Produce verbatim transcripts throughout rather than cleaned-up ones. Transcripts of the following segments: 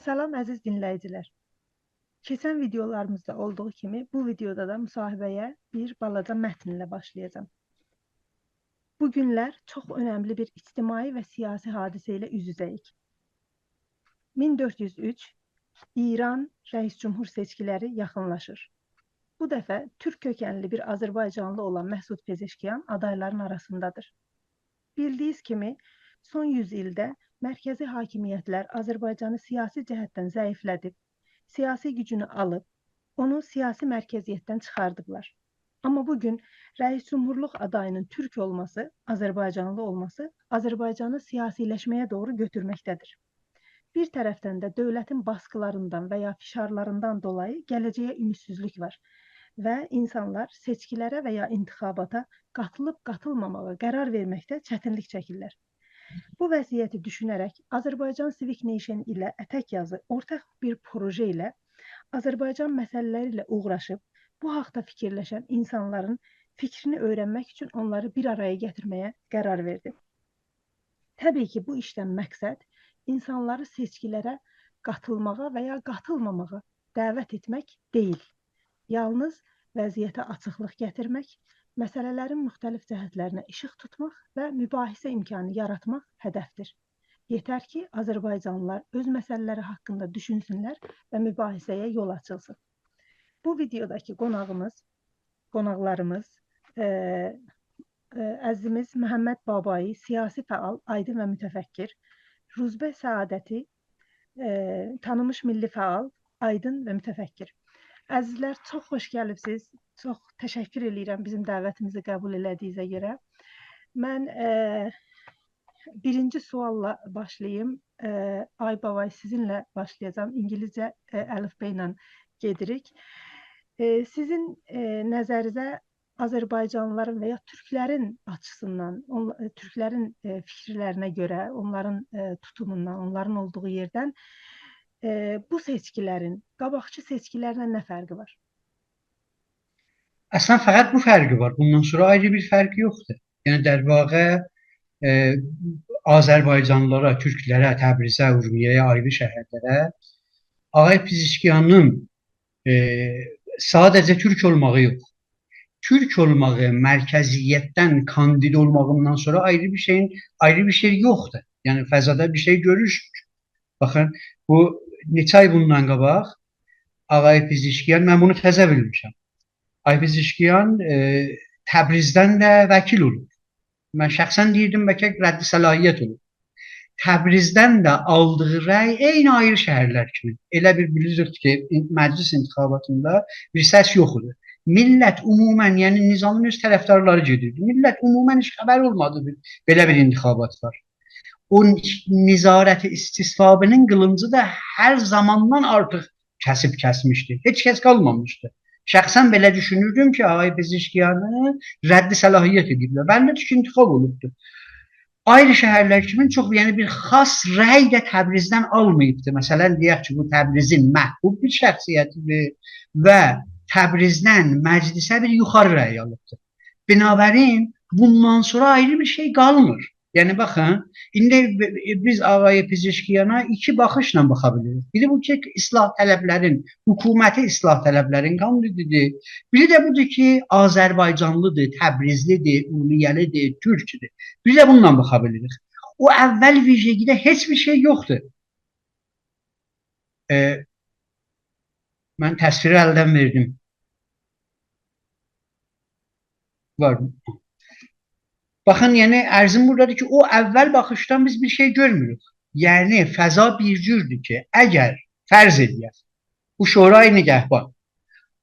سلام عزیز دینله‌ییجیلر. کئچن ویدئولاریمیزدا اولدوغو کیمی بو ویدئودا دا مصاحبه‌یه بیر بالاجا متنله باشلایاجاغام. بو گونلر چوخ اؤنملی بیر اجتماعی و سیاسی حادثه ایله اوز-اوزه‌ییک. مین دؤرد یوز اوچ، ایران رئیس جمهور سئچکیلری یاخینلاشیر. بو دفعه تورک کؤکنلی بیر آذربایجانلی اولان مسعود پزشکیان آدایلارین آراسیندادیر. بیلدیگینیز کیمی، سون یوز ایلده مرکزی حاکمیتلر آذربایجانی سیاسی جهتدن ضعیفله‌دیب، سیاسی گوجونو آلیب، اونو سیاسی مرکزیتدن چیخاردیبلار. آمما بو گون رئیس جمهورلوق آدایی‌نین تورک اولماسی، آذربایجانلی اولماسی آذربایجانی سیاسیلشمه‌یه دوغرو گؤتورمکده‌دیر. بیر طرفدن ده دؤولتین باسقیلاریندان و یا فشارلاریندان دولایی گله‌جه‌یه اومیدسیزلیک وار و اینسانلار سئچکیلره و یا انتخاباتا قاتیلیب قاتیلماماغا قرار وئرمکده چتینلیک چکیرلر. بو وضعیتی دوشونه‌رک آذربایجان سیویک نیشن ایله اتک یازی اورتاق بیر پروژه ایله آذربایجان مسئله‌لری ایله اوغراشیب، بو حاقدا فیکیرلشن اینسانلارین فیکرینی اؤیرنمک اوچون اونلاری بیر آرایا گتیرمه‌یه قرار وئردی. طبیعی کی، بو ایشدن مقصد اینسانلاری سئچکیلره قاتیلماغا و یا قاتیلماماغا دعوت ائتمک دئییل. یالنیز وضعیته آچیقلیق گتیرمک، مسئله‌لرین مختلف جهتلرینه ایشیق توتماق و مباحثه امکانی یاراتماق هدفدیر. یئتر کی، آذربایجانلیلار اؤز مسئله‌لری حاقیندا دوشونسونلر و مباحثه‌یه یول آچیلسین. بو ویدئوداکی قوناغیمیز، قوناقلاریمیز، ائ، ائ، عزیزیمیز محمد بابایی، سیاسی فعال، آیدین و متفکر، روزبه سعادتی، ائ، تانینمیش میللی فعال، آیدین و متفکر. عزیزلر، چوخ خوش گلیبسیز. چوخ تشکر ائله‌ییرم بیزیم دعوتیمیزی قبول ائله‌دیگینیزه گؤره. من، ائ، بیرینجی سؤاللا باشلاییم. ائ، آی بابایی، سیزینله باشلایاجاغام. اینگیلیسجه، ائ، الفبا ایله گئدیریک. ائ، سیزین، ائ، نظرینیزه آذربایجانلیلارین و یا تورکلرین آچیسیندان، اون-، ائ، تورکلرین، ائ، فیکیرلرینه گؤره، اونلارین، ائ، توتوموندان، اونلارین اولدوغو یئردن، ائ، بو سئچکیلرین قاباقکی سئچکیلرله نه فرقی وار؟ اصلا فقط بو فرقی وار. بوندان سونرا آیری بیر فرقی یوخدور. یعنی، در واقع، ائ، آذربایجانلیلارا، تورکلره، تبریزه، اورمیه‌یه، آیری شهرلره آقای پزشکیانین، ائ، ساده‌جه تورک اولماغی یوخ. تورک اولماغی، مرکزیتدن کاندید اولماغیندان سونرا آیری بیر شئیین، آیری بیر شئی یوخدور. یعنی، فضادا بیر شئی گؤروشمور. باخین، بو نئچه آی بوندان قاباق آقای پزشکیان، من بونو تازه بیلمیشم. آقای پزشکیان، ائ، تبریزدن ده وکیل اولوب. من شخصا دئییردیم، بلکه رد صلاحیت اولوب. تبریزدن ده آلدیغی رأی عینی آیری شهرلر کیمی. ائله بیر بیلیردیک کی، مجلس انتخاباتیندا بیر سس یوخ ایدی. میللت عموما، یعنی نظامین اؤز طرفدارلاری گئدیردی. میللت عموما هئچ خبری اولمادی بیر، بئله بیر انتخابات وار. او نظارت استصوابی‌نین قیلینجی دا هر زاماندان آرتیق کسیب کسمیشدی. هئچ کس قالمامیشدی. شخصا بئله دوشونوردوم کی، آقای پزشکیانی رد صلاحیت ائدیبلر. بللی کی، انتخاب اولوبدو. آیری شهرلر کیمی چوخ، یعنی بیر خاص رأی ده تبریزدن آلماییبدی. مثلا، دئیک کی، بو تبریزین محبوب بیر شخصیتی‌دیر و تبریزدن مجلسه بیر یوخاری رأی آلیبدی. بنابراین، بوندان سونرا آیری بیر شئی قالمیر. یعنی، باخین، ایندی ب-، بیز آقای پزشکیانا ایکی باخیشلا باخا بیلیریک. بیری بو کی، اصلاح‌طلبلرین، حکومتی اصلاح‌طلبلرین کاندیدی‌دیر. بیری ده بودور کی، آذربایجانلی‌دیر، تبریزلی‌دیر، اورمیه‌لی‌دیر، تورکدور. بیری ده بونونلا باخا بیلیریک. او اول ویژگی‌ده هئچ بیر شئی یوخدور. ائ، من تصویری الدن وئردیم. وار. باخین، یعنی عرضیم بورادادیر کی، او اول باخیشدان بیز بیر شئی گؤرموروک. یعنی فضا بیر جوردور کی، اگر فرض ائله‌یک، بو شورای نگهبان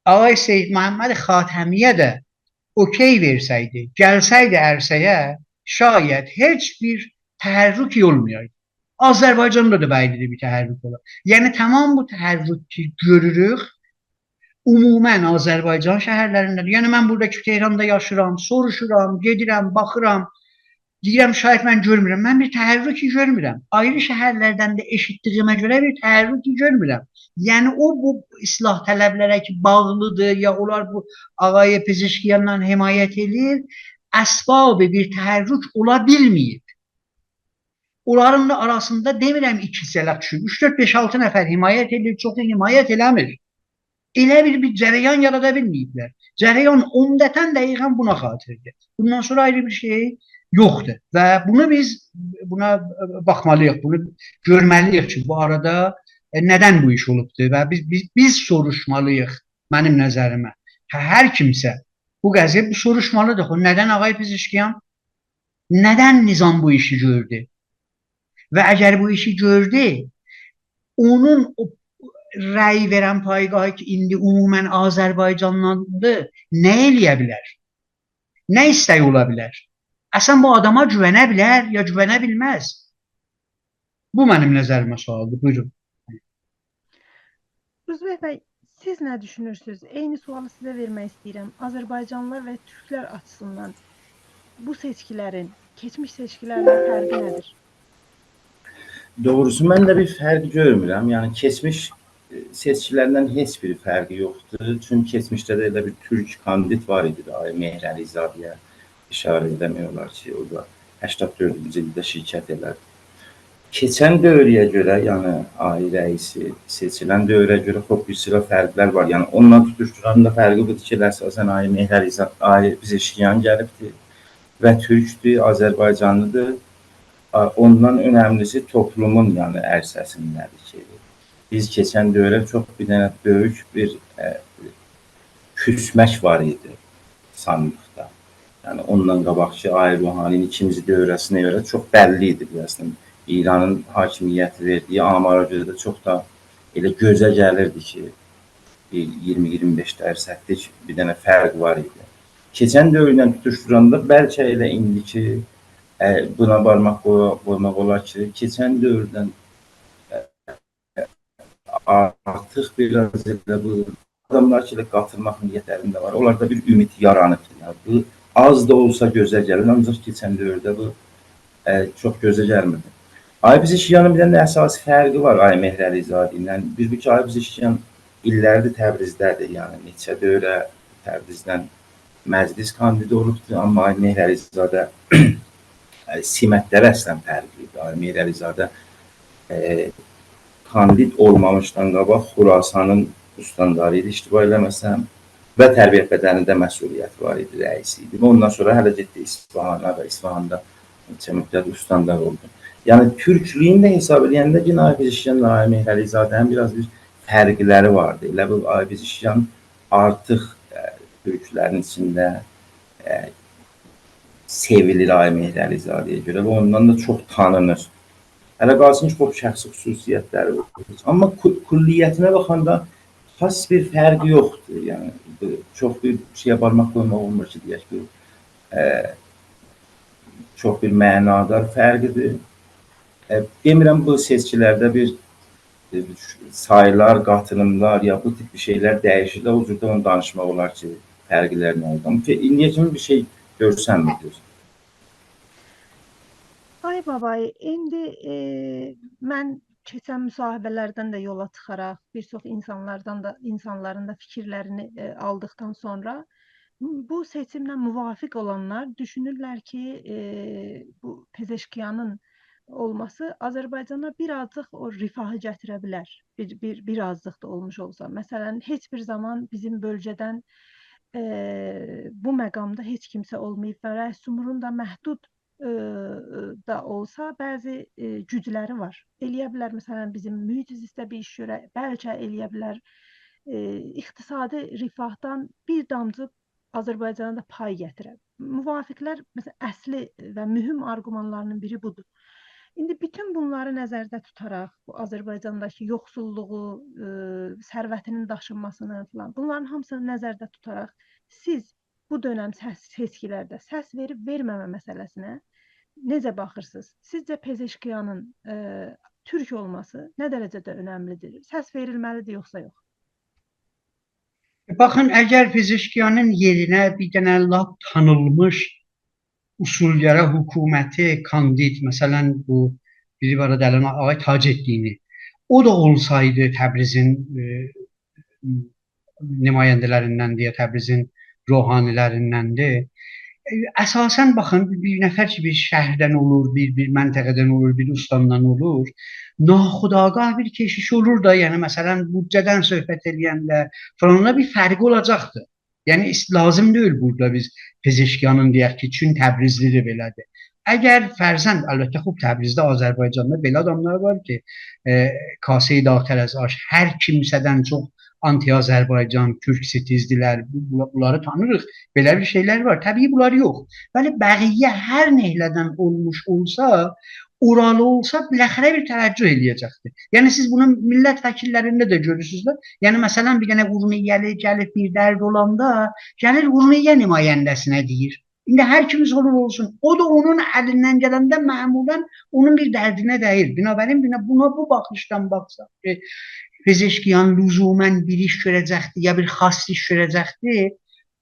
آقای سید محمد خاتمی‌یه ده اوکی وئرسه‌یدی، گلسه‌یدی عرصه‌یه، شاید هئچ بیر تحرک اولمایایدی. آذربایجاندا دا بلکه ده بیر تحرک اولار. یعنی تمام بو تحرک کی گؤروروک، عموما آذربایجان شهرلرینده، یعنی من بورادا کی تهراندا یاشیرام، سوروشورام، گئدیرم، باخیرام، دئییرم، شاید من گؤرمورم. من بیر تحرکی گؤرمورم. آیری شهرلردن ده ائشیتدیگیمه گؤره بیر تحرکی گؤرمورم. یعنی او، بو اصلاح‌طلبلره کی باغلی‌دیر، یا اونلار بو آقای پزشکیاندان حمایت ائله‌ییر، اسباب بیر تحرک اولا بیلمه‌ییب. اونلارین دا آراسیندا دئمیرم ایکی سلک دوشوب، اوچ، دؤرد، بئش، آلتی نفر حمایت ائدیر، چوخو حمایت ائله‌میر. ائله بیر، بیر جریان یارادا بیلمه‌ییبلر. جریان عمدتاً دقیقاً بونا خاطیردیر. بوندان سونرا آیری بیر شئی یوخدور. و بونو بیز، بونا باخمالی‌ییق، بونو گؤرمه‌لی‌ییک کی، بو آرادا، ائ، ندن بو ایش اولوبدور و بیز، بیز، بیز سوروشمالی‌ییق، منیم نظریمه. هه، هر کیمسه بو قضیه بو سوروشمالی‌دیر. خو، ندن آقای پزشکیان؟ ندن نظام بو ایشی گؤردو؟ و اگر بو ایشی گؤردو، اونون او رأی وئرن پایگاهی کی، ایندی عموماً آذربایجانلی‌دیر، نه ائلیه بیلر؟ نه ایسته‌یی اولا بیلر؟ اصلاً بو آداما گوونه بیلر یا گوونه بیلمز؟ بو منیم نظریمه سؤالدیر. بویورون. روزبه بی، سیز نه دوشونورسونوز؟ عینی سؤالی سیزه وئرمک ایسته‌ییرم. آذربایجانلیلار و تورکلر آچیسیندان بو سئچکیلرین کئچمیش سئچکیلرله فرقی نه‌دیر؟ دوغروسو، من ده بیر فرق گؤرمورم. یعنی، کئچمیش، ائ، سئچکیلردن هئچ بیر فرقی یوخدور. چونکی کئچمیشده ده ائله بیر تورک کاندید وار ایدی، آقای مهرعلی‌زاده‌یه ایشاره ائله‌مک اولار کی، او دا هشتاد دؤردونجو ایلده شرکت ائله‌دی. کئچن دؤوره گؤره، یعنی آقای رئیسی سئچیلن دؤوره گؤره، خوب، بیر سیرا فرقلر وار. یعنی اونونلا توتوشدوراندا فرقی بودور کی، اساساً آقای مهرعلی‌زا-، آقای پزشکیان گلیبدیر و تورکدور، آذربایجانلی‌دیر. آ، اوندان اؤنملی‌سی توپلومون، یعنی، عرصه‌سینده‌دیر کی، بیز کئچن دؤوره چوخ بیر دنه بؤیوک بیر، ائ، کوسمک وار ایدی صاندیقدا. یعنی، اوندان قاباقکی آقای روحانی‌نین ایکینجی دؤوره‌سینه گؤره چوخ بللی ایدی، بیلیرسن. ایرانین حاکمیتی وئردیگی آمارا گؤره ده چوخ دا ائله گؤزه گلیردی کی، بیر اییرمی، اییرمی بئش درصدلیک بیر دنه فرق وار ایدی. کئچن دؤورله توتوشدوراندا بلکه ائله ایندیکی، ائ، بونا بارماق قویا-، قویماق اولار کی، کئچن دؤوردن، ائ، آرتیق بیر آز ائله بو آداملار کی، ائله قاتیلماق نیتلرینده وار. اونلاردا بیر اومید یارانیبدیر. یعنی، بو آز دا اولسا گؤزه گلیر، آنجاق کئچن دؤورده بو، ائ، چوخ گؤزه گلمیردی. آقای پزشکیانین بیر دنه اساسی فرقی وار آقای مهرعلی‌زاده ایله. بیر، بیر کی، آقای پزشکیان ایللردیر تبریزده‌دیر، یعنی نئچه دؤوره تبریزدن مجلس کاندیدی اولوبدور، آمما آقای مهرعلی‌زاده، ائ، سمتلری اصلاً فرقلی ایدی. آقای مهرعلی‌زاده، ائ، کاندید اولمامیشدان قاباق خراسانین استانداری ایدی، اشتباه ائله‌مه‌سم، و تربیت بدنی‌ده مسئولیتی وار ایدی، رئیس ایدی. و اوندان سونرا هله گئتدی اصفهانا و اصفهاندا نئچه مدت استاندار اولدو. یعنی، تورکلویون ده حساب ائله‌ینده یئنه آقای پزشکیانلا آقای مهرعلی‌زاده‌نین بیر آز بیر فرقلری واردی. ائله بیل آقای پزشکیان آرتیق، ائ، تورکلرین ایچینده، ائ، سئویلیر آقای مهرعلی‌زاده‌یه گؤره و اوندان دا چوخ تانینیر. هله قالسین کی، خوب، شخصی خصوصیتلری اولور. آمما کو-، کلیتینه باخاندا خاص بیر فرق یوخدور. یعنی، بو، چوخ بیر شئیه بارماق قویماق اولمور کی، دئیک کی، ائ، چوخ بیر معنادار فرقیدیر. ائ، دئمیرم، بو سئچکیلرده بیر، ائ، سایلار، قاتیلیملار یا بو تیپ بیر شئیلر دییشیلر. او جورده اونو دانیشماق اولار کی، فرقلر نه اولدو. آمما فئ-، ایندییه کیمی بیر شئی گؤرسنمیر، دوز. آی بابای، ایندی، ائ، من کئچن مصاحبه‌لردن ده یولا چیخاراق، بیر چوخ اینسانلاردان دا، اینسانلارین دا فیکیرلرینی، ائ، آلدیقدان سونرا، بو سئچیمله موافق اولانلار دوشونورلر کی، ائ، بو پزشکیانین اولماسی آذربایجانا بیر آزجیق او رفاهی گتیره بیلر. بیر، بیر، بیر آزجیق دا اولموش اولسا. مثلاً، هئچ بیر زامان بیزیم بؤلگه‌دن، ائ، بو مقامدا هئچ کیمسه اولماییب و رئیس جمهورون دا محدود، ائ، دا اولسا، بعضی، ائ، گوجلری وار. ائلیه بیلر، مثلاً، بیزیم محیط زیستده بیر ایش گؤره، بلکه ائلیه بیلر، ائ، اقتصادی رفاهدان بیر دامجیق آذربایجانا دا پای گتیره. موافقلر، مثلاً، اصلی و مهم آرگومانلارینین بیری بودور. ایندی بوتون بونلاری نظرده توتاراق، بو آذربایجانداکی یوخسوللوغو، ائ، ثروتینین داشینماسینی فلان، بونلارین هامیسینی نظرده توتاراق سیز بو دؤنم سس-، سئچکیلرده سس وئریب وئرمه‌مه مسئله‌سینه نئجه باخیرسینیز؟ سیزجه پزشکیانین، ائ، تورک اولماسی نه درجه‌ده اؤنملیدیر؟ سس وئریلمه‌لیدیر یوخسا یوخ؟ باخین، اگر پزشکیانین یئرینه بیر دنه لاپ تانینمیش اصولگرا حکومتی کاندید، مثلاً، بو بیری وار، دلین آقای تاج‌الدینی، او دا اولسایدی تبریزین، ائ، نماینده‌لریندندیر، یا تبریزین روحانی‌لریندندیر. ائ، اساساً باخین، بیر، بیر نفر کی، بیر شهردن اولور، بیر، بیر منطقه‌دن اولور، بیر استاندان اولور، ناخودآگاه بیر کشیش اولور دا، یعنی، مثلاً، بودجه‌دن صحبت ائله‌ینده فلان، بیر فرقی اولاجاقدیر. یعنی، ایس-، لازیم دئییل بورادا بیز پزشکیانین دئیک کی، چون تبریزلی‌دیر، بئله‌دیر. اگر فرضاً، البته، خوب، تبریزده، آذربایجاندا بئله آداملار وار کی، ائ، کاسه‌ی داغ‌تر از آش، هر کیمسه‌دن چوخ آنتی آذربایجان، تورک ستیزدیلر، بو-، بو-، بونلاری تانیریق. بئله بیر شئیلر وار. طبیعی بونلار یوخ. ولی بقیه هر نئهله‌دن اولموش اولسا، اورالی اولسا، بالاخره بیر توجه ائله‌یه‌جکدیر. یعنی سیز بونو میللت وکیللرینده ده گؤرورسونوز ده. یعنی مثلاً بیر دنه اورمیه‌لی گلیب بیر درد اولاندا، گلیر اورمیه نماینده‌سینه دئییر. ایندی هر کیمیز اولور اولسون، او دا اونون الیندن گلنده معمولاً اونون بیر دردینه دئییر. بنابراین، بنا-، بونا بو باخیشدان باخساق کی، پزشکیان لزوماً بیر ایش گؤره‌جکدیر، یا بیر خاص ایش گؤره‌جکدیر،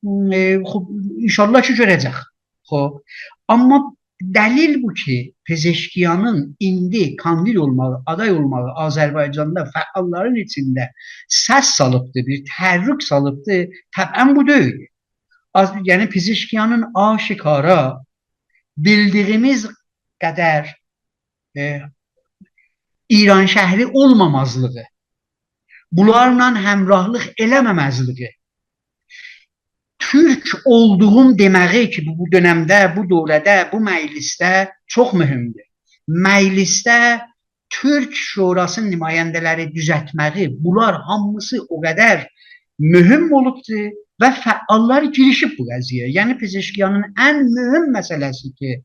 م، ائ، خوب، انشاءالله کی، گؤره‌جک. خوب. آمما دلیل بو کی، پزشکیانین ایندی کاندید اولماغی، آدای اولماغی آذربایجاندا فعاللارین ایچینده سس سالیبدیر، بیر تحرک سالیبدیر، طبعاً بو دئییل. آز-، یعنی پزشکیانین آشکارا بیلدیگیمیز قدر، ائ، ایرانشهری اولمامازلیغی، بونلارلا همراهلیق ائله‌مه‌مزلیگی، تورک اولدوغوم دئمه‌یی کی، بو، بو دؤنمده، بو دوره‌ده، بو مجلسده چوخ مهمدور. مجلسده تورک شوراسی‌نین نماینده‌لری دوزلتمه‌یی، بونلار هامیسی او قدر مهم اولوبدور و فعاللار گیریشیب بو قضیه‌یه. یعنی پزشکیانین ان مهم مسئله‌سی کی،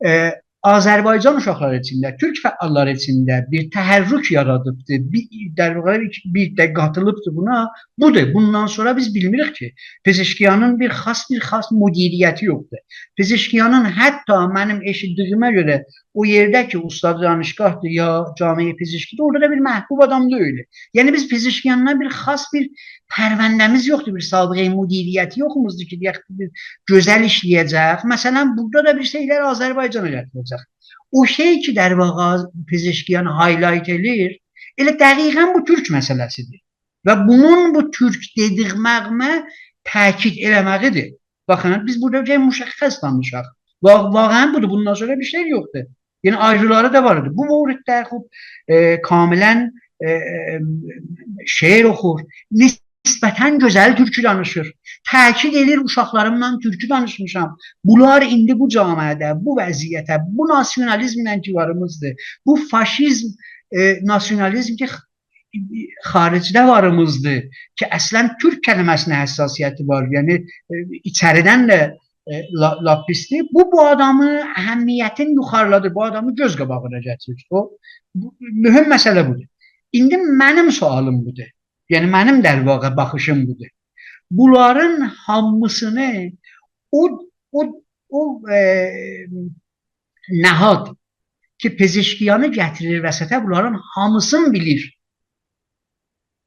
ائ، آذربایجان اوشاقلاری ایچینده، تورک فعاللاری ایچینده بیر تحرک یارادیبدیر، بیر، در واقع بیر، بیر ده قاتیلیبدیر بونا، بودور. بوندان سونرا بیز بیلمیریک کی، پزشکیانین بیر خاص، بیر خاص مدیریتی یوخدور. پزشکیانین، حتی منیم ائشیتدیگیمه گؤره، او یئرده کی، استاد دانشگاهدیر یا جامعه پزشکی‌دیر، اورادا دا بیر محبوب آدام دئییل. یعنی بیز پزشکیاندا بیر خاص بیر پرونده‌میز یوخدور، بیر سابقه‌ی مدیریتی یوخوموزدور کی، دئیک، بیر گؤزل ایشله‌یه‌جک. مثلاً، بورادا دا بیر شئیلر آذربایجانا گتیره‌جک. او شئی کی، در واقع پزشکیان highlight ائله‌ییر، ائله دقیقاً بو تورک مسئله‌سی‌دیر. و بونون بو تورک دئدیگیمه تأکید ائله‌مه‌یی‌دیر. باخین، بیز بورادا گرک مشخص دانیشاق. وا-، واقعاً بودور، بوندان سونرا بیر شئی یوخدور. یعنی آیریلاری دا وار ایدی. بو موردده خوب، ائ، کاملاً، ائ، شعر اوخور. نسبتاً گؤزل تورکو دانیشیر. تأکید ائله‌ییر، اوشاقلاریملا تورکو دانیشمیشام. بونلار ایندی بو جامعه‌ده، بو وضعیته، بو ناسیونالیزمله کی واریمیزدیر، بو فاشیزم، ائ، ناسیونالیزم کی، خ-، خارجده واریمیزدیر کی، اصلاً تورک کلمه‌سینه حساسیتی وار. یعنی، ائ، ایچریدن ده، ائ، لا-، لاپ پیسدیر. بو، بو آدامین اهمیتینی یوخاریلادیر، بو آدامی گؤز قاباغینا گتیریر. او، بو، مهم مسئله بودور. ایندی منیم سؤالیم بودور. یعنی، منیم، در واقع، باخیشیم بودور. بونلارین هامیسینی او، او، او، ائ، نهاد کی، پزشکیانی گتیریر وسطه، بونلارین هامیسینی بیلیر.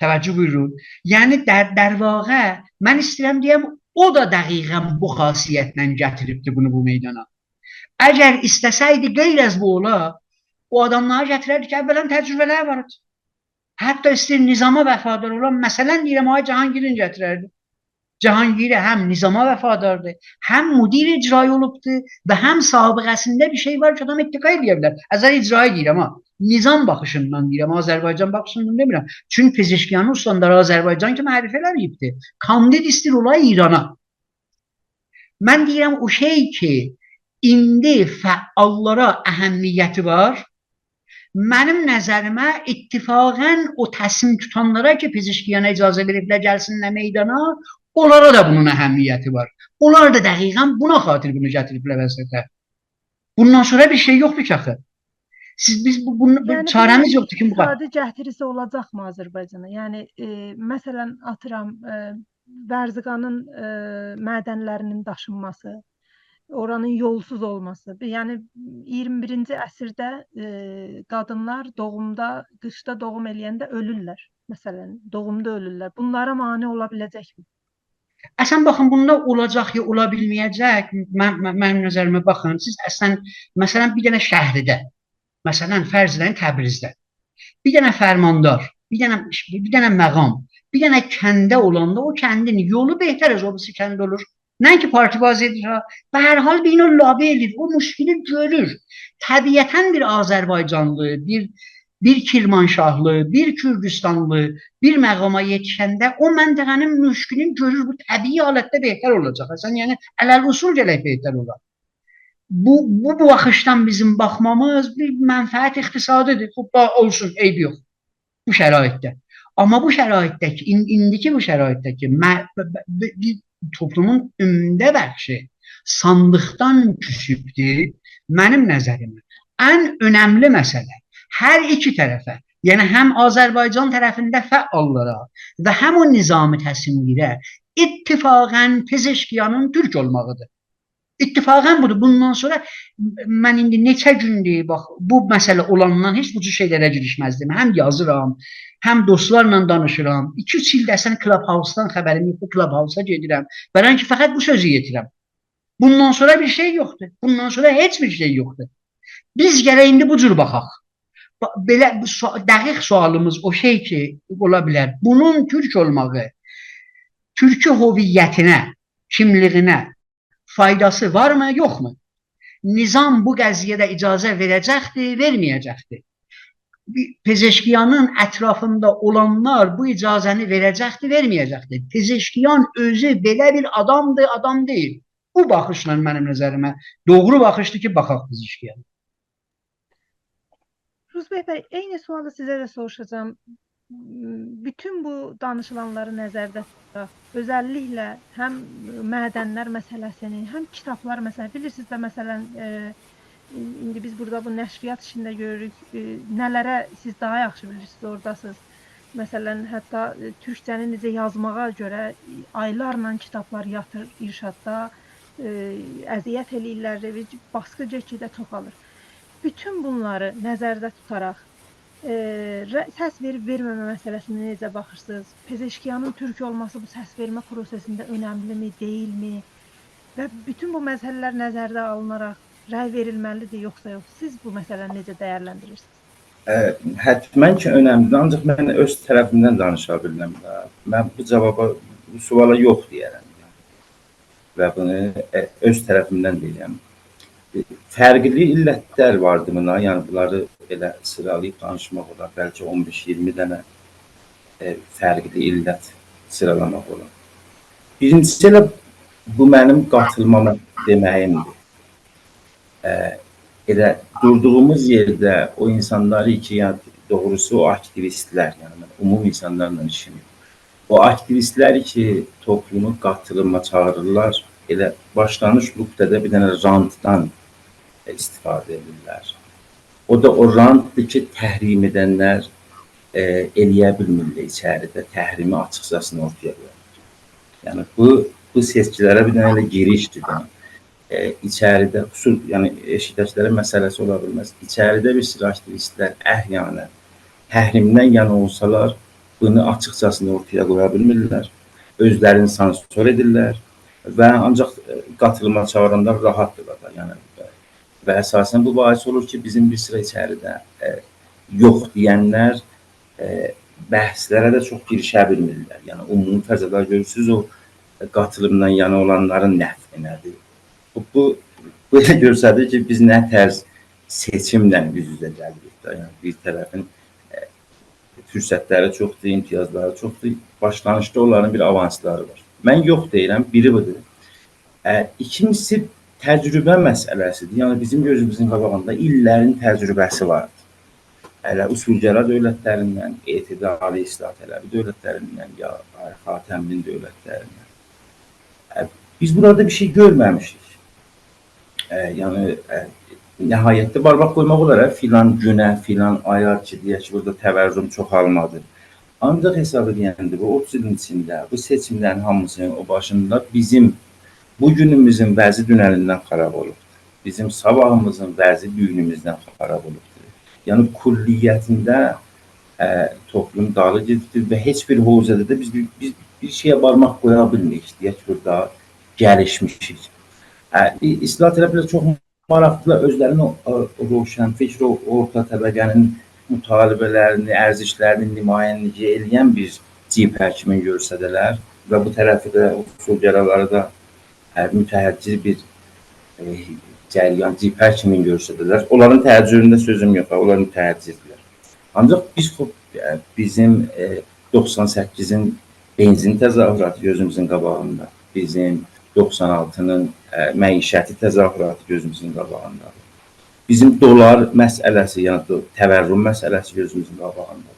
توجه بویورون. یعنی، در، در واقع، من ایسته‌ییرم دئیم، او دا دقیقاً بو خاصیتله گتیریبدی بونو بو میدانا. اگر ایسته‌سه‌یدی، غیر از بو اولا، او آداملاری گتیرردی کی، اولاً تجربه‌لری وار ایدی. حتی ایسته‌ییر نظاما وفادار اولا، مثلاً دئییرم، آقای جهانگیرین گتیرردی. جهانگیری هم نظاما وفاداردیر، هم مدیر اجرایی اولوبدور و هم سابقه‌سینده بیر شئی وار کی، آدام اتکا ائله‌یه بیلر. از نظر اجرایی دئییرم ها. نظام باخیشیندان دئییرم، آذربایجان باخیشیندان دئمیرم. چونکی پزشکیانی استاندار آذربایجان کی معرفی ائله‌مه‌ییبدی. کاندید ایسته‌ییر اولا ایرانا. من دئییرم، او شئی کی، ایندی فعاللارا اهمیتی وار، منیم نظریمه، اتفاقاً او تصمیم توتانلارا کی، پزشکیانا اجازه وئریبلر گلسینلر میدانا، اونلارا دا بونون اهمیتی وار. اونلار دا دقیقاً بونا خاطر بونو گتیریبلر وسطه. بوندان سونرا بیر شئی یوخدور کی، آخی. سیز، بیز بو، بونو، بو یعنی، چاره‌میز بونون یوخدور کی، بو قدر. اقتصادی گتیریسی اولاجاقمی آذربایجانا؟ یعنی، ائ، مثلاً، آتیرام، ائ، ورزقانین، ائ، معدنلرینین داشینماسی، اورانین یولسوز اولماسی. یعنی، اییرمی بیرینجی عصرده، ائ، قادینلار دوغومدا، قیشدا دوغوم ائله‌ینده اؤلورلر. مثلاً، دوغومدا اؤلورلر. بونلارا مانع اولا بیله‌جکمی؟ اصلاً، باخین، بوندا اولاجاق یا اولا بیلمه‌یه‌جک، من، من، منیم نظریمه باخین. سیز اصلاً، مثلاً، بیر دنه شهرده، مثلاً، فرض ائدین، تبریزده بیر دنه فرماندار، بیر دنه، بیر دنه مقام، بیر دنه کنده اولاندا او کندین یولو بهتر از او بیریسی کند اولور. نه اینکه پارتی‌بازی ائدیر ها، به هر حال بیر اینا لابی ائله‌ییر، او مشکلی گؤرور. طبیعتاً بیر آذربایجانلی، بیر، بیر کرمانشاهلی، بیر کوردوستانلی بیر مقاما یئتیشنده او منطقه‌نین مشکلینی گؤرور، بو طبیعی حالتده بهتر اولاجاق. اصلاً، یعنی، علی‌الاصول گرک بهتر اولا. بو، بو، بو باخیشدان بیزیم باخمامیز بیر منفعت اقتصادی‌دیر. خب، دا اولسون، عیبی یوخ بو شرایطده. آمما بو شرایطده کی، این-، ایندیکی بو شرایطده کی، مه-، ب-، ب-، ب-، بیر توپلومون عمده بخشی صاندیقدان کوسوبدور، منیم نظریمه ان اؤنملی مسئله هر ایکی طرفه، یعنی هم آذربایجان طرفینده فعاللارا و هم او نظامی تصمیمگیره اتفاقاً پزشکیانین تورک اولماغی‌دیر. اتفاقاً بودور. بوندان سونرا من ایندی نئچه گوندور، باخ، بو مسئله اولاندان هئچ بو جور شئیلره گیریشمزدیم. هم یازیرام، هم دوستلارلا دانیشیرام. ایکی-اوچ ایلدیر اصلاً Clubhouse-دان خبریم یوخدور، Clubhouse-ا گئدیرم. برای اینکه فقط بو سؤزو یئتیرم. بوندان سونرا بیر شئی یوخدور. بوندان سونرا هئچ بیر شئی یوخدور. بیز گرک ایندی بو جور باخاق. با-، بئله بو سو-، دقیق سؤالیمیز او شئی کی، اولا بیلر. بونون تورک اولماغی، تورکی هویتینه، کیملیگینه فایداسی وارمی، یوخمو؟ نظام بو قضیه‌ده اجازه وئره‌جکدیر، وئرمه‌یه‌جکدیر؟ پزشکیانین اطرافیندا اولانلار بو اجازه‌نی وئره‌جکدیر، وئرمه‌یه‌جکدیر؟ پزشکیان اؤزو بئله بیر آدامدیر، آدام دئییل. بو باخیشلا منیم نظریمه دوغرو باخیشدیر کی، باخاق پزشکیانا. روزبه بی، عینی سؤالی سیزه ده سوروشاجاغام. م، بوتون بو دانیشیلانلاری نظرده توتاراق، اؤزللیکله هم معدنلر مسئله‌سینی، هم کیتابلار مسئله-، بیلیرسینیز ده، مثلاً، ائ، ایندی بیز بورادا بو نشریات ایشینده گؤروروک، ائ، نه‌لره سیز داها یاخشی بیلیرسینیز، اوراداسینیز. مثلاً، حتی، ائ، تورکجه‌نی نئجه یازماغا گؤره، ائ، آیلارلا کیتابلار یاتیر ارشاددا، ائ، اذیت ائله‌ییرلر، ائ، باسقی گئتگیده چوخالیر. بوتون بونلاری نظرده توتاراق، ائ، ر-، سس وئریب وئرمه‌مه مسئله‌سینه نئجه باخیرسینیز؟ پزشکیانین تورک اولماسی بو سس وئرمه پروسئسینده اؤنملی‌می، دئییلمی؟ و بوتون بو مسئله‌لر نظرده آلیناراق رأی وئریلمه‌لی‌دیر، یوخسا یوخ؟ سیز بو مسئله‌نی نئجه دیرلندیریرسینیز؟ اه، حتماً کی، اؤنملی‌دیر، آنجاق من اؤز طرفیمدن دانیشا بیلیرم ده. من بو جاوابا، بو سؤالا یوخ دئیه‌رم. و بونو، ائ، اؤز طرفیمدن دئییرم. ائ، فرقلی علتلر واردی بونا، یعنی بونلاری ائله سیرالاییب دانیشماق اولار، بلکه اون بئش اییرمی دنه، ائ، فرقلی علت سیرالاماق اولار. بیرینجیسی ائله بو منیم قاتیلماما دئمه‌ییمدیر. ائ، ائله دوردوغوموز یئرده او اینسانلاری کی، یعنی، دوغروسو او آکتیویستلر، یعنی من عموم اینسانلارلا ایشیم یوخ. او آکتیویستلری کی، توپلومو قاتیلیما چاغیریرلار، ائله باشلانیش نقطه‌ده بیر دنه رانتدان، ائ، استفاده ائدیرلر. او دا او رانتدیر کی، تحریم ائدنلر، ائ، ائلیه بیلمیرلر ایچریده تحریمی آچیقجاسینا اورتایا قویالار. یعنی بو، بو سئچکیلره بیر دنه ائله گیریشدیر ده. ائ، ایچریده قصور، یعنی ائشیکده‌کیلرین مسئله‌سی اولا بیلمز. ایچریده بیر سیرا آکتیویستلر احیاناً تحریمدن یانا اولسالار، بونو آچیقجاسینا اورتایا قویا بیلمیرلر. اؤزلرینی سانسور ائدیرلر و آنجاق، ائ، قاتیلیما چاغیراندا راحاتدیرلار دا. یعنی، ائ، و اساساً بو باعث اولور کی، بیزیم بیر سیرا ایچریده، ائ، یوخ دئینلر، ائ، بحثلره ده چوخ گیریشه بیلمیرلر. یعنی، عمومی فضادا گؤرورسونوز، او قاتیلیمدان یانا اولانلارین نفعینه‌دیر. بو، بو، بو دا گؤستریر کی، بیز نه طرز سئچیمله اوز-اوزه گلیریک ده. یعنی، بیر طرفین، ائ، فرصتلری چوخدور، امتیازلاری چوخدور. باشلانیشدا اونلارین بیر آوانسلاری وار. من یوخ دئییرم، بیری بودور. ائ، ایکینجیسی تجربه مسئله‌سیدیر. یعنی، بیزیم گؤزوموزون قاباغیندا ایللرین تجربه‌سی واردیر. هله اصولگرا دؤولتلریندن، اعتدالی اصلاح‌طلبی دؤولتلریندن، یا آقای خاتمی‌نین دؤولتلریندن. ائ، بیز بورادا بیر شئی گؤرمه‌میشیک. ائ، یعنی، ائ، نهایتده بارماق قویماق اولار، هه، فلان گونه، فلان آیا کی، دئیک کی، بورادا تورم چوخالمادی. آنجاق حساب ائله‌ینده بو اوتوز ایلین ایچینده بو سئچیملرین هامیسینین او باشیندا بیزیم بو گونوموزون وضعی دوننیندن خراب اولوبدور. بیزیم صاباحیمیزین وضعی بو گونوموزدن خراب اولوبدور. یعنی، کلیتینده، ائ، توپلوم دالی گئدیبدیر و هئچ بیر حوزه‌ده ده بیز، بیز بیر شئیه بارماق قویا بیلمیریک، دئیک کی، بورادا گلیشمیشیک. ائ، ای-، اصلاح‌طلبلر چوخ ماراقلیدیرلار، اؤزلرینین او، او، او روشنفکر، او اورتا طبقه‌نین مطالبه‌لرینی، ارزشلرینی نمایندگی ائله‌ین بیر جبهه کیمی گؤرسده‌لر و بو طرفی ده، اصولگرالاری دا ائ، متحجر بیر، ائ، جریان، جبهه کیمی گؤرسدیرلر. اونلارین تحجرونده سؤزوم یوخ، اونلار متحجردیرلر. آنجاق بیز، خوب، ائ، بیزیم، ائ، دوخسان سککیزین بنزین تظاهراتی گؤزوموزون قاباغیندا، بیزیم دوخسان آلتینین، ائ، معیشتی تظاهراتی گؤزوموزون قاباغیندا. بیزیم دلار مسئله‌سی، یعنی دو-، تورم مسئله‌سی گؤزوموزون قاباغیندا.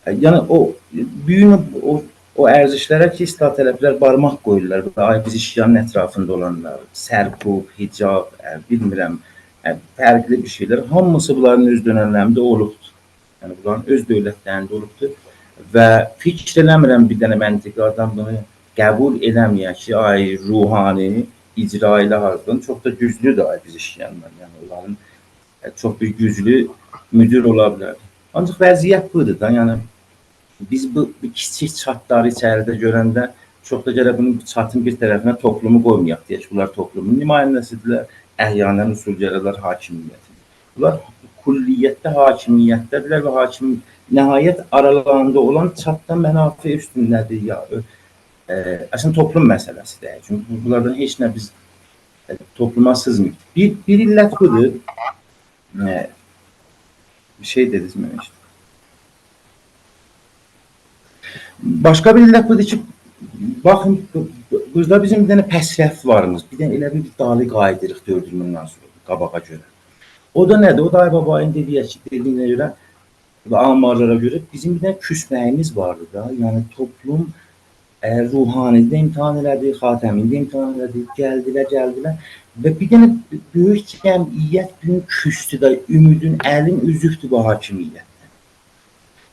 ائ، یعنی او، بو گون او، او ارزشلره کی، اصلاح‌طلبلر بارماق قویورلار، و آی پزشکیانین اطرافیندا اولانلار، سرکوب، حجاب، ائ، بیلمیرم، ائ، فرقلی بیر شئیلر، هامیسی بونلارین اؤز دؤنملرینده اولوبدور. یعنی بونلارین اؤز دؤولتلرینده اولوبدور و فیکر ائله‌میرم بیر دنه منطقی آدام بونو قبول ائله‌مه‌یه کی، آی روحانی اجرایی لحاظدان چوخ دا گوجلودور آی پزشکیاندان. یعنی اونلارین، ائ، چوخ بیر گوجلو مدیر اولا بیلر. آنجاق وضعیت بودور دا، یعنی بیز بو، بو کیچیک چاتلاری ایچریده گؤرنده چوخ دا گرک بونون چاتین بیر طرفینه توپلومو قویمایاق، دئیک، بونلار توپلومون نماینده‌سیدیرلر، احیاناً اصولگرالار حاکمیتیدیر. بونلار کلیتده حاکمیتده‌دیرلر و حاکم، نهایت آرالاریندا اولان چات دا منافع اوستونده‌دیر، یا، ائ، اصلینده توپلوم مسئله‌سیدیر. چونکی بو-، بونلاردان هئچ نه بیز، ائ، توپلوما سیزمیر. بیر، بیر علت بودور. ائ، بیر شئی دئدینیز، من ائشیتدیم. باشقا بیر علت بودور کی، باخین، بو-، بو-، بورادا بیزیم بیر دنه پس‌رفت‌واریمیز، بیر دنه ائله بیر دالی قاییدیریق دؤرد ایل بوندان سونرا قاباغا گؤره. او دا نه‌دیر؟ او دا آی بابایین دئدیگی، دئدیگینه گؤره و آمارلارا گؤره بیزیم بیر دنه کوسمه‌ییمیز واردی دا. یعنی توپلوم، ائ، روحانی‌نی ده امتحان ائله‌دی، خاتمی‌نی ده امتحان ائله‌دی، گلدیلر، گلدیلر و بیر دنه بؤیوک جمعیت بو گون کوسدو دا، امیدین، الین اوزوبدور بو حاکمیتدن.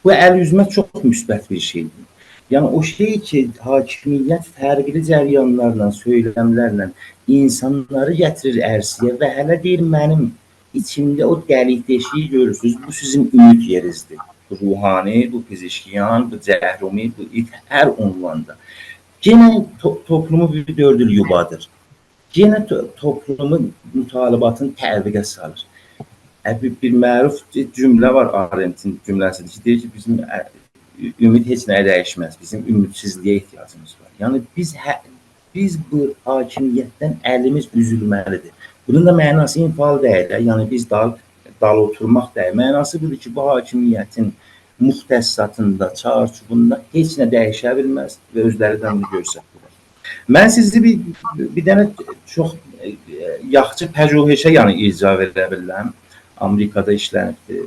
بو ال اوزمک چوخ مثبت بیر شئیدیر. یعنی او شئی کی، حاکمیت فرقلی جریانلارلا، سؤیلملرله اینسانلاری گتیریر عرصه‌یه و هله دئییر، منیم ایچیمده او دلیک دئشیگی گؤرورسونوز، بو سیزین امید یئرینیزدیر. بو روحانی، بو پزشکیان، بو جهرومی، بو ایت، هر عنواندا. یئنه تو-، توپلومو بیر دؤرد ایل یوبادیر. یئنه تو-، توپلومون مطالباتینی تعویقه سالیر. ائ، بیر، بیر معروف جمله وار، آرنتین جمله‌سیدیر کی، دئییر کی، بیزیم، ائ، امید هئچ نه‌یه دییشمز، بیزیم امیدسیزلییه احتیاجیمیز وار. یعنی بیز هه-، بیز بو حاکمیتدن الیمیز اوزولمه‌لیدیر. بونون دا معناسی انفعال دئییل ده، یعنی بیز دال، دال اوتورماق دئییل. معناسی بودور کی، بو حاکمیتین مختصاتیندا، چارچوبوندا هئچ نه دییشه بیلمز و اؤزلری ده بونو گؤرسدیرلر. من سیزی بیر، بیر دنه چوخ، ائ، یاخشی پژوهشه، یعنی، ارجاع وئره بیلرم. آمریکادا ایشلنیبدیر.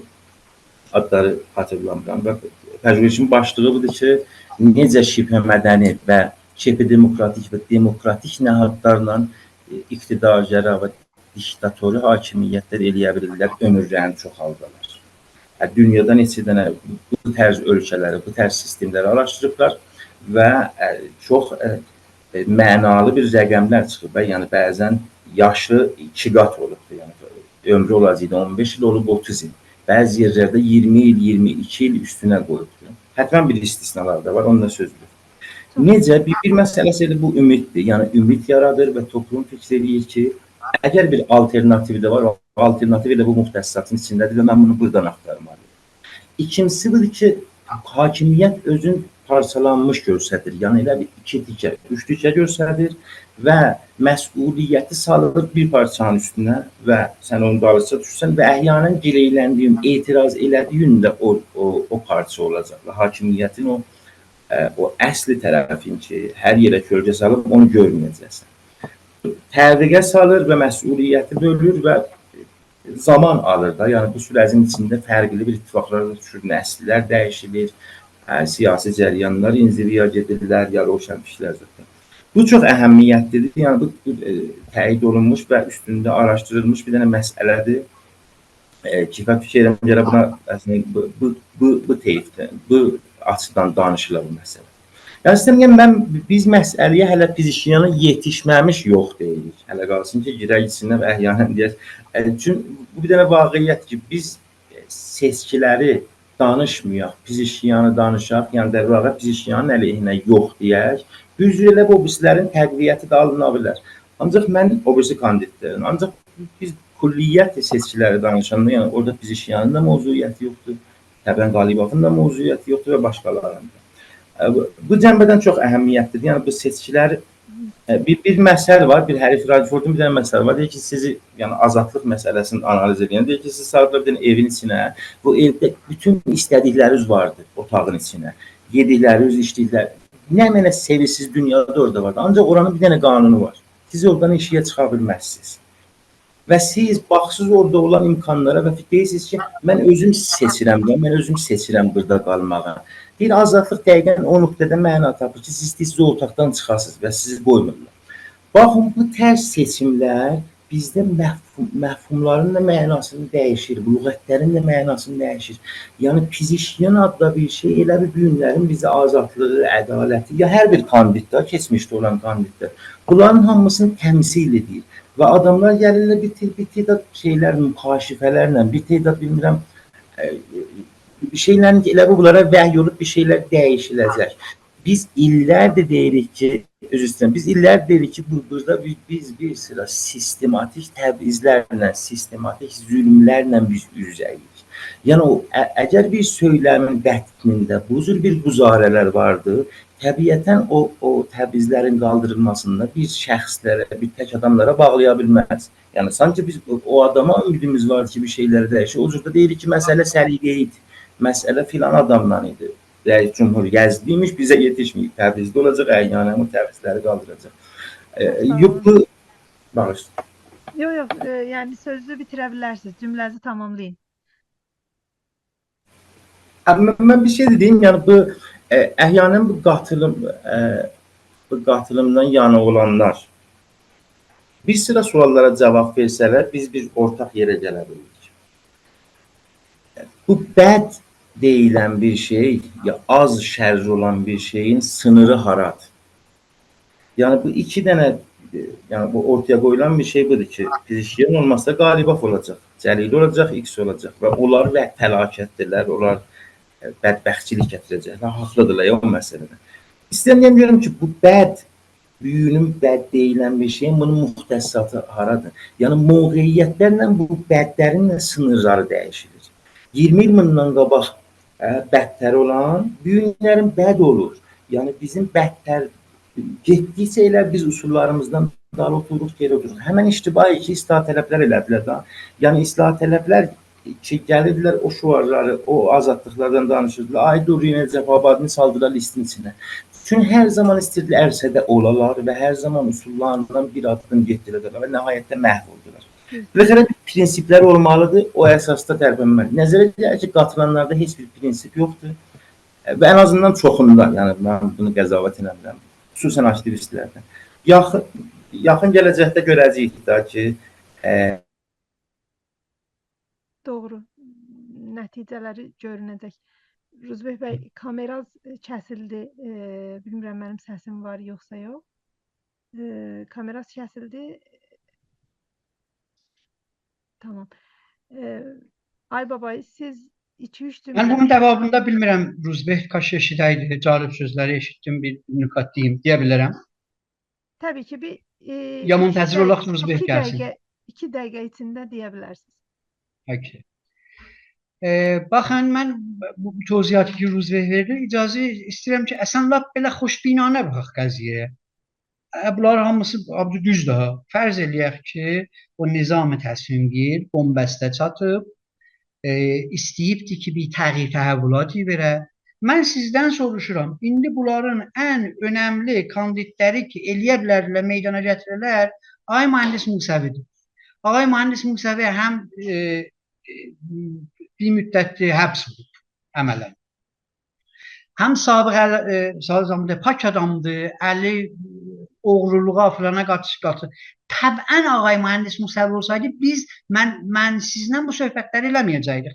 آدلاری خاطیرلامیرام. و پژوهشین باشلیغی بودور کی، نئجه شبه مدنی و شبه دموکراتیک و دموکراتیک نهادلارلا، ائ، اقتدارگرا و دیکتاتوری حاکمیتلر ائلیه بیلیرلر، عؤمورلرینی چوخالدالار. هه، دونیادا نئچه دنه بو طرز اؤلکه‌لری، بو طرز سیستملری آراشدیریبلار و، ائ، چوخ، ائ، ائ، معنالی بیر رقملر چیخیب. یعنی، بعضاً یاشی ایکی قات اولوبدور. یعنی، عؤمرو اولاجاقدی اون بئش ایل، اولوب اوتوز ایل. بعضی یئرلرده اییرمی ایل، اییرمی ایکی ایل اوستونه قویوبدور. حتماً بیر استثنالار دا وار، اوندا سؤز یوخ. نئجه؟ بیر، بیر مسئله‌سی ائله بو امیددیر. یعنی، امید یارادیر و توپلوم فیکر ائله‌ییر کی، اگر بیر آلترناتیو ده وار، او آلترناتیو ائله بو مختصاتین ایچینده‌دیر و من بونو بورادان آختارمالییام. ایکینجیسی بودور کی، حاکمیت اؤزون پارچالانمیش گؤرسدیر. یعنی، ائله بیر ایکی تیکه، اوچ تیکه گؤرسدیر و مسئولیتی سالیر بیر پارچانین اوستونه و سن اونون دالیسیجا دوشورسن و احیاناً گیلئیلندیگین، اعتراض ائله‌دیگین ده او، او، او پارچا اولاجاق و حاکمیتین او، ائ، او اصلی طرفین کی، هر یئره کؤلگه سالیب، اونو گؤرمه‌یه‌جکسن. تعویقه سالیر و مسئولیتی بؤلور و زامان آلیر دا. یعنی، بو سورجین ایچینده فرقلی بیر اتفاقلار دا دوشور، نسیللر دییشیلیر، ائ، سیاسی جریانلار انزویا گئدیرلر، یا روشنفکرلر زاتاً. بو چوخ اهمیتلیدیر. یعنی، بو، بو، ائ، تأیید اولونموش و اوستونده آراشدیریلمیش بیر دنه مسئله‌دیر. ائ، کیفه فیکر ائدیرم، گرک بونا، اصلینده، بو، بو، بو، بو طیفده، بو آچیدان دانیشیلا بو مسئله. یعنی، ایسته‌ییرم، یعنی، من، بیز مسئله‌یه هله پزشکیانا یئتیشمه‌میش یوخ دئییریک. هله قالسین کی، گیرک ایچینه و احیاناً دئیک، ائ، چون بو بیر دنه واقعیت کی، بیز، ائ، سئچکیلری دانیشمایاق، پزشکیانی دانیشاق، یعنی، در واقع، پزشکیانین علیهینه یوخ دئیک، بو جور ائله بو اوبیریسیلرین تقویتی ده آلینا بیلر. آنجاق من اوبیریسی کاندیدلرین، آنجاق بیز کلیت سئچکیلری دانیشاندا، یعنی اورادا پزشکیانین دا موضوعیتی یوخدور، طبعاً قالیبافین دا موضوعیتی یوخدور و باشقالارینین دا. ائ، بو، بو جنبه‌دن چوخ اهمیتلیدیر. یعنی بو سئچکیلر ائ، بیر، بیر مثل وار، بیر هری فرانکفورتون بیر دنه مثلی وار. دئییر کی، سیزی، یعنی آزادلیق مسئله‌سینی آنالیز ائدن، دئییر کی، سیزی سالیبلار بیر دنه ائوین ایچینه، بو ائوده بوتون ایسته‌دیکلرینیز واردی اوتاغین ایچینه. یئدیکلرینیز، ایچدیکلر، نمنه سئویرسیز دونیادا اورادا واردی. آنجاق اورانین بیر دنه قانونو وار. سیز اورادان ائشیگه چیخا بیلمزسینیز. و سیز باخیرسینیز اورادا اولان امکانلارا و دئییرسینیز کی، من اؤزوم سئچیرم ده، من اؤزوم سئچیرم بورادا قالماغی. دئییر، آزادلیق دقیقاً او نقطه‌ده معنا تاپیر کی، سیز ایسته‌ییرسینیز او اوتاقدان چیخاسینیز و سیزی قویمورلار. باخین، بو طرز سئچیملر بیزده مفهوم، مفهوملارین دا معناسینی دییشیر، بو لغتلرین ده معناسینی دییشیر. یعنی، پزشکیان آددا بیر شئی، ائله بیل بو گونلرین بیزه آزادلیغی، عدالتی، یا هر بیر کاندیددا، کئچمیشده اولان کاندیددا، بونلارین هامیسینی تمثیل ائدیر. و آداملار گلیرلر، بیر تئ-، بیر تعداد شئیلر، مکاشفه‌لرله، بیر تعداد، بیلمیرم، ائ، بیر شئیلرین کی، ائله بیل بونلارا وحی اولوب بیر شئیلر دییشیله‌جک. بیز ایللردیر دئییریک کی، عذر ایسته‌ییرم، بیز ایللردیر دئییریک کی، بو، بورادا بی-، بیز بیر سیرا سیستماتیک تبعیضلرله، سیستماتیک ظلملرله بیز اوز-اوزه‌ییک. یعنی، او، ا-، اگر بیر سؤیلمین بطنینده بو جور بیر گزاره‌لر واردی، طبیعتاً او، او تبعیضلرین قالدیریلماسیندا بیر شخصلره، بیر تک آداملارا باغلایا بیلمز. یعنی، سانکی بیز او، او آداما امیدیمیز وار کی، بیر شئیلری دییشیر. او جور دا دئییریک کی، مسئله سلیقه ایدی. مسئله فلان آدامدان ایدی. رئیس جمهور یزدی ایمیش، بیزه یئتیشمه‌ییب. تبریزده اولاجاق، احیاناً او تبریزلری قالدیراجاق. ائ، ساغ اولون. یوخ، بو، باغیشلا. یوخ، یوخ، ائ، یعنی سؤزو بیتیره بیلرسینیز، جمله‌نیزی تماملایین. ها، من، من بیر شئی دئییم، یعنی بو، ائ، احیاناً بو قاتیلیم، ائ، بو قاتیلیمدان یانا اولانلار بیر سیرا سؤاللارا جاواب وئرسه‌لر، بیز بیر اورتاق یئره گله بیلریک. بو بد دئییلن بیر شئی، یا آز شر اولان بیر شئیین سینیری هارادیر؟ یعنی، بو ایکی دنه، ائ، یعنی، بو اورتایا قویولان بیر شئی بودور کی، پزشکیان اولماسا قالیباف اولاجاق، جلیلی اولاجاق، ایکس اولاجاق و اونلار و فلاکتدیرلر، اونلار، ائ، بدبختچیلیک گتیره‌جکلر، حاقلیدیرلار یا او مسئله‌ده. ایسته‌ییرم دئیم، گؤروم کی، بو بد، بو گونون بد دئییلن بیر شئیین، بونون مختصاتی هارادیر؟ یعنی، موقعیتلرله بو بدلرین ده سینیرلاری دییشیلیر. اییرمی ایل بوندان قاباق، ائ، بدتر اولان، بو گونلرین بد اولور. یعنی، بیزیم بدتر گئتدیکجه ائله بیز اصوللاریمیزدان دالی اوتوروروق، گئری اوتوروروق. همن اشتباهی کی، اصلاح‌طلبلر ائله‌دیلر ده. یعنی، اصلاح‌طلبلر کی، گلیردیلر، او شعارلاری، او آزادلیقلاردان دانیشیردیلار. آی، دور، یئنه نجف آبادینی سالدیلار لیستین ایچینه. چون هر زامان ایسته‌ییردیلر عرصه‌ده اولالاردی و هر زامان اصوللاریندان بیر آددیم گئتدیلر و نهایتده محو اولدولار. هوم. بالاخره بیر پرینسیپلر اولمالیدیر، او اساسدا ترپنمه‌لی. نظره گلیر کی، قاتیلانلاردا هئچ بیر پرینسیپ یوخدور. ائ، و ان آزیندان چوخوندا، یعنی من بونو قضاوت ائله‌میرم. خصوصاً آکتیویستلرده. یاخین، یاخین گله‌جکده گؤره‌جه‌ییک ده کی، ائ، دوغرو. نتیجه‌لری گؤرونه‌جک. روزبه بی، کامئراز کسیلدی. ائ، بیلمیرم، منیم سسیم وار، یوخسا یوخ. ائ، کامئراز کسیلدی. تامام. ائ، آی بابای، سیز ایکی-اوچ جمله... من بونون جاوابیندا بیلمیرم، روزبه کاش ائشیده‌یدی، جالب سؤزلری ائشیتدیم، بیر نکات دئییم، دئیه بیلرم. طبیعی کی، بیر، ائ، یا ایکی منتظر اولاق دقیقه، روزبه ایکی گلسین. دقیقه، ایکی دقیقه ایچینده دئیه بیلرسینیز. اوکی. ائ، باخین، من بو توضیحاتی کی، روزبه وئردی، اجازه ایسته‌ییرم کی، اصلاً لاپ بئله خوشبینانه باخاق قضیه‌یه. ائ، بونلار هامیسی، آ، بو دوزدور ها. فرض ائله‌یک کی، او نظام تصمیم‌گیر بن‌بسته چاتیب، ائ، ایسته‌ییبدی کی، بیر تغییر تحولاتی وئره. من سیزدن سوروشورام، ایندی بونلارین ان اؤنملی کاندیدلری کی، ائله‌یه بیلردیلر، میدانا گتیره‌لر، آقای مهندس موسوی‌دیر. آقای مهندس موسوی هم، ائ، ائ، بیر مدتدیر حبس اولوب عملاً. هم سابق ال-، ائ، سابق زاماندا پاک آدامدیر، الی اوغرولوغا، فلانا قاتیش-، قاتی. طبعاً آقای مهندس موسوی اولسایدی، بیز، من، من سیزله بو صحبتلری ائله‌مه‌یه‌جکدیک.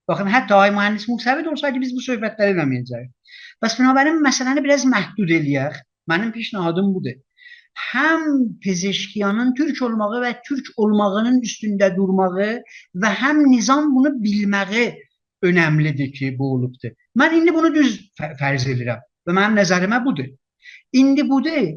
باخین، حتی آقای مهندس موسوی ده اولسایدی، بیز بو صحبتلری ائله‌مه‌یه‌جکدیک. پس بنابراین، مسئله‌نی بیر آز محدود ائله‌یک. منیم پیشنهادیم بودور. هم پزشکیانین تورک اولماغی و تورک اولماغینین اوستونده دورماغی و هم نظام بونو بیلمه‌یی اؤنملیدیر کی، بو اولوبدور. من ایندی بونو دوز ف-، فرض ائدیرم و منیم نظریمه بودور. ایندی بودور،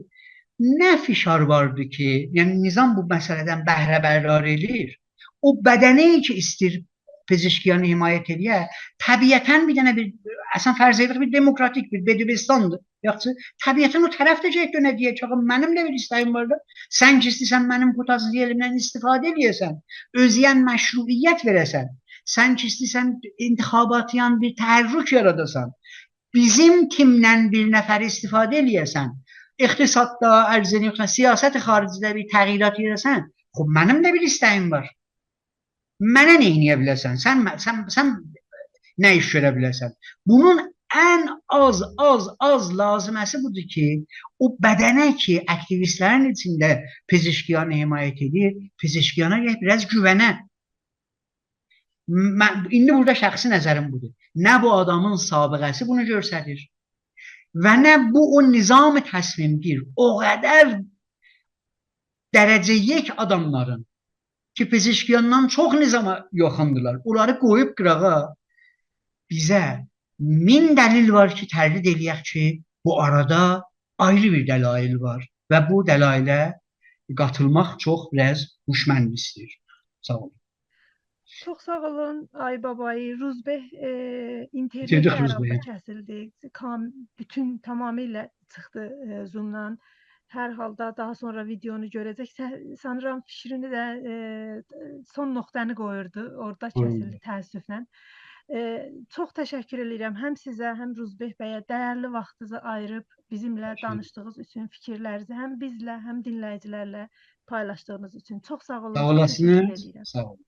نه فشار واردیر کی، یعنی نظام بو مسئله‌دن بهره‌برداری ائله‌ییر؟ او بدنی کی ایسته‌ییر پزشکیانی حمایت ائله‌یه، طبیعتاً بیر دنه بیر، اصلاً فرض ائدیریک بیر دموکراتیک بیر بدبستاندیر. یاخشی، طبیعتاً او طرف ده گرک دؤنه دئیه کی، آغا، منیم ده بیر ایسته‌ییم وار دا. سن کی ایسته‌ییرسن منیم بو تازی الیمدن استفاده ائله‌یه‌سن، اؤزویه مشروعیت وئره‌سن، سن کی ایسته‌ییرسن انتخاباتیان بیر تحرک یاراداسان، بیزیم تیمدن بیر نفر استفاده ائله‌یه‌سن، اقتصاددا، عرض ائله‌ییم، سیاست خارجی‌ده بیر تغییرات یاراداسان، خوب، منیم ده بیر ایسته‌ییم وار. منه نه ائله‌یه بیلرسن؟ سن، سن، سن نه ایش گؤره بیلرسن؟ بونون ان آز، آز، آز لازمه‌سی بودور کی، او بدنه کی، آکتیویستلرین ایچینده پزشکیانی حمایت ائدیر، پزشکیانا گرک بیر آز گوونه. من، ایندی بورادا شخصی نظریم بودور. نه بو آدامین سابقه‌سی بونو گؤستریر، و نه بو او نظام تصمیم‌گیر، او قدر درجه یک آداملارین کی، پزشکیاندان چوخ نظاما یاخیندیلار، اونلاری قویوب قیراغا، بیزه مین دلیل وار کی، تردید ائله‌یک کی، بو آرادا آیری بیر دلایل وار و بو دلایله قاتیلماق چوخ بیر آز هوشمندی ایسته‌ییر. ساغ اولون. چوخ ساغ اولون، آی بابایی. روزبه، ائ، اینترنت... بیتیردیک عرابا روزبه‌یی. کسیلدی. کام-، بوتون تمامیله چیخدی، ائ، زومدان. هر حالدا داها سونرا ویدئونو گؤره‌جک. سه-، سانیرام فیکرینی ده، ائ، سون نقطه‌نی قویوردو. اورادا هوم. کسیلدی تأسفله. ائ، چوخ تشکر ائله‌ییرم هم سیزه، هم روزبه بیه دیرلی واختینیزی آییریب بیزیمله... تشکر ائدیرم. دانیشدیغینیز اوچون، فیکیرلرینیزی هم بیزله، هم دینله‌ییجیلرله پایلاشدیغینیز اوچون. چوخ ساغ اولون، ساغ چوخ تشکر اولاسینیز. ائله‌ییرم. ساغ اولون.